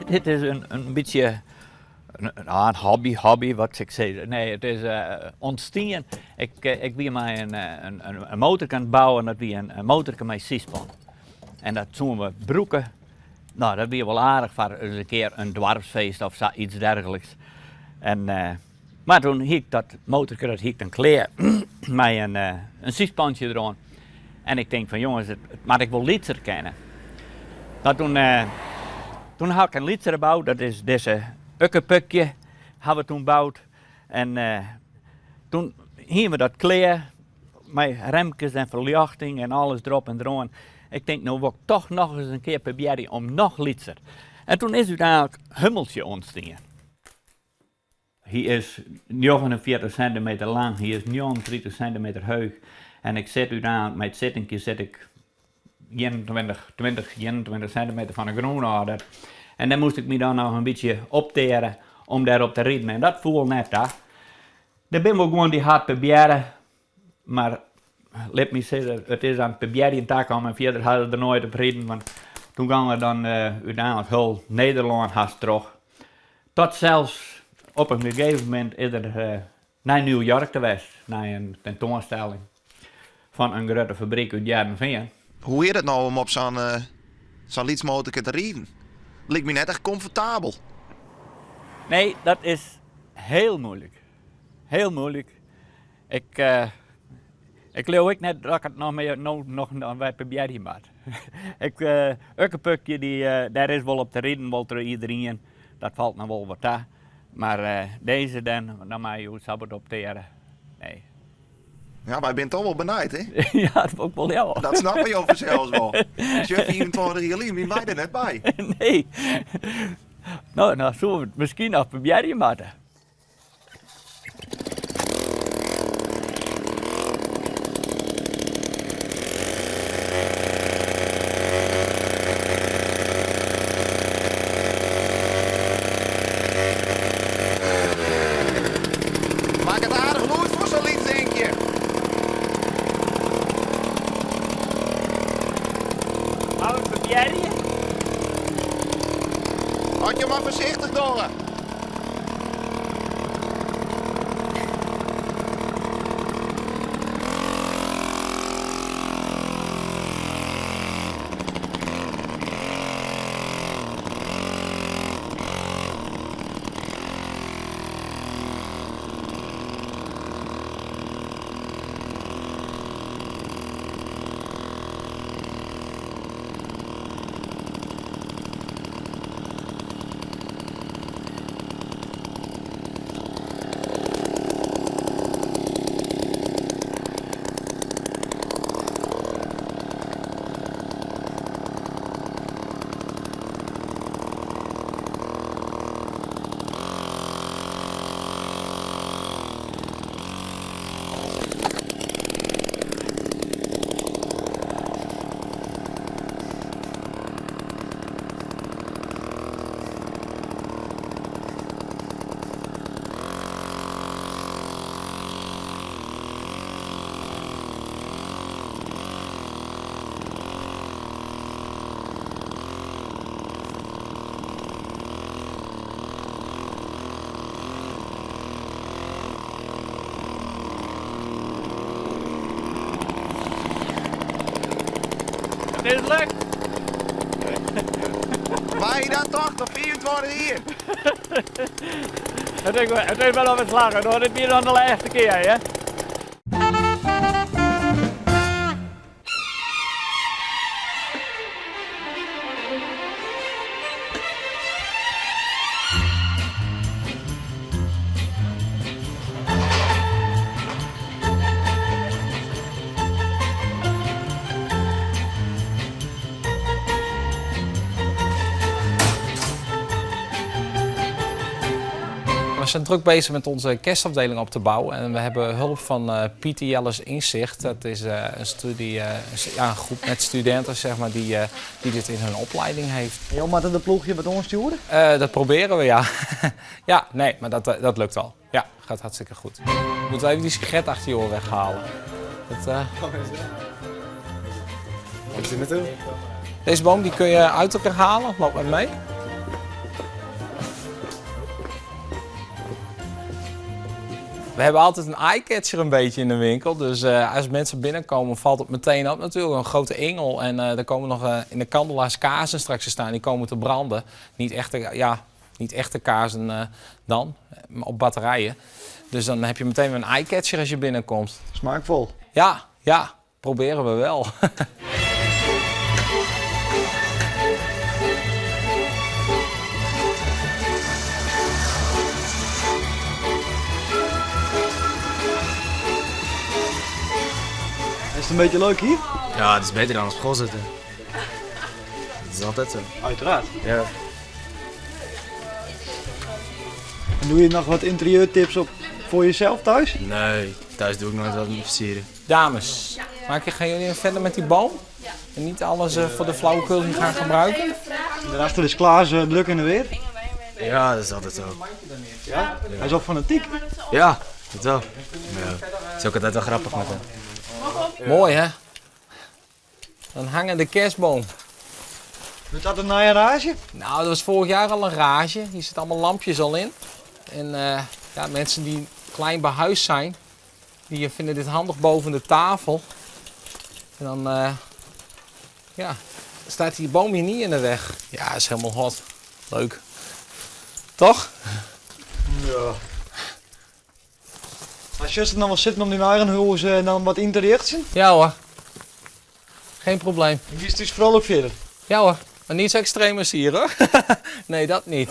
Dit is in bytsje in hobby, hobby, wat sil ik sizze. Nee, it is ûntstien, ik wie mei in motorke oan it bouwen, dat wie in motorke mei syspan. En dat soene we brûke, no dat wie wol aardich foar ris in kear in doarpsfeest of sa iets dergelijks. En mar toen hie ik dat motorke, dat hie ik dan klear mei in syspantsje deroan. En ik tink fan jonges, it moat ek wol lytser kinne. No toen, toen ha ik in lytsere boud, dat is dizze Ukkepukje ha we toen boud. En toen hiene we dat klear mei remkes en ferljochting en alles derop en deroan. Ik tink no wol ik toch noch ris in kear probearje om noch lytser. En toen is úteinlik Hummeltsje ûntstien. Hy is 49 sintimeter lang, hy is 39 sintimeter heech en ik sit úteinlik mei it sittinkje sit ik 21, 20, 21 sintimeter fan de grûn ôf. En dêr moast ik my dan noch in bytsje opteare om dêrop te riden en dat foel net ta. Der binne wol guon dy't ha it probearre, Mar lit my sizze, it is oan it probearjen takommen en fierder ha se der noait op riden, want toen gong er dan úteinlik hiel Nederlân hast troch. Tot sels op in gegeven momint is er nei New York ta west, nei in tentoanstelling fan in grutte fabryk út Hearrenfean. Hoe is it no om op sa'n sa'n lyts motorke te riden? Liket my net echt komfortabel. Nee, dat is hiel muoilik. Hiel muoilik. Ik, ik leau ek net dat ik it noch mear no noch wer probearje moat. Ik, Ukkepukje, dy, dêr is wol op te riden, wol troch iederien. Dat falt noch wol wat ta. Mar dizze dan, dan mei jo sa wat opteare. Nee. Ja, wy binne toch wol benijd, hè? Ja, dat wol ik wol leauwe. Dat snappe jo fansels wol. Sjoch, 25 jier lyn wiene wy der net by. Nee. No, dan soene we it miskien noch probearje moatte. Makket aardich lûd foar sa'n lyts dinkje. Moatte we probearje? As jo mar foarsichtich dogge. It is lukt! Wa hie dat tocht op 25 jier? It is wol op it slagge, hoor. Dit wie dan de lêste kear, hè? zijn druk bezig met onze kerstafdeling op te bouwen. En we hebben hulp van eh, Pieter Jelles Inzicht. Dat is eh, een, studie, eh, ja, een groep met studenten zeg maar, die, die dit in hun opleiding heeft. Jo moatte de ploechje wat oanstjoere? Dat proberen we, ja. ja, nee, maar dat, dat lukt al. Ja, gaat hartstikke goed. Moeten we even die sigaret achter je oor weghalen. Dat, Waar is het naartoe? Deze boom die kun je uit elkaar halen. Loop maar mee. We hebben altijd een eyecatcher een beetje in de winkel. Dus als mensen binnenkomen valt het meteen op natuurlijk. Een grote engel. En er komen nog in de kandelaars kaarsen straks te staan. Die komen te branden. Niet echte, ja, niet echte kaarsen dan, maar op batterijen. Dus dan heb je meteen weer een eyecatcher als je binnenkomt. Smaakvol. Ja, ja, proberen we wel. Is het een beetje leuk hier? Ja, het is beter dan op school zitten. Dat is altijd zo. Uiteraard. Ja. En doe je nog wat interieurtips op voor jezelf thuis? Nee, thuis doe ik nooit wat met versieren. Dames, maak je, gaan jullie even verder met die boom? En niet alles voor de flauwekul hier gaan gebruiken? Daarachter is Klaas druk in de weer. Ja, dat is altijd zo. Ja? Hij is al fanatiek. Ja, dat wel. Ja. Het is ook altijd wel grappig met hem. Mooi hè? Dan hangen de kerstboom. Is dat een nieuwe rage? Nou, dat was vorig jaar al een rage. Hier zitten allemaal lampjes al in. En ja, mensen die klein behuisd zijn, die vinden dit handig boven de tafel. En dan ja, staat die boom hier niet in de weg. Ja, is helemaal hot. Leuk. Toch? Ja. Als je dan wel zitten om die eigen huis en dan wat in te richten? Ja hoor. Geen probleem. En die is dus vrolijk verder. Ja hoor. Maar niet zo extreem als hier hoor. Nee, dat niet.